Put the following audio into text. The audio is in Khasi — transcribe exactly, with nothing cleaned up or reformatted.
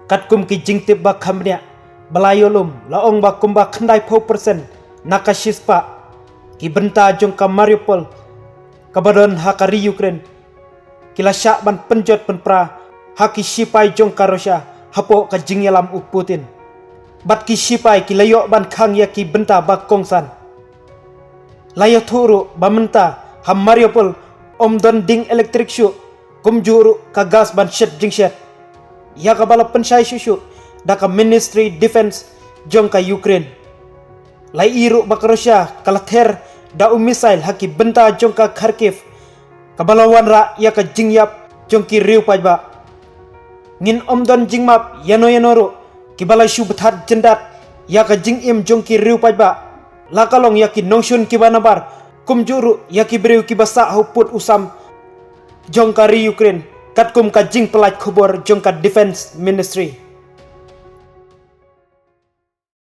Katkum ki jingtip ba kham bniah ba la ïoh lum, la ong ba kumba khyndai phew percent na ka shispah ki bynta jong ka Mariupol kaba don ha ka ri Ukraine ki la shah ban pynjot pynpra ha ki shipai jong ka Russia hapoh ka jingïalam u Putin. Bad ki shipai ki la ïoh ban khang ïa ki bynta ba kongsan. La ïathuh ruh ba mynta ha Mariupol ym don ding elektrik shuh, kumjuh ruh ka gas ban shet jingshet, ïa kaba la pynshai shuh shuh da ka Ministry Defense jong ka Ukraine. La ïohi ruh ba ka Russia ka la ther da u missile ha ki bynta jong ka Kharkiv, kaba la wanrah ïa ka jingïap jong ki riew paidbah. Ngin ym don jingmap ïano ïano ruh kiba la shu bthat jyndat ïa ka jingim jong ki riew paidbah, la ka long ïa ki nongshun kiba nabar, kumjuh ruh ïa ki briew kiba sah ha u pud u sam jong ka ri Ukraine, katkum ka jingpyllait khubor jong ka Defense Ministry.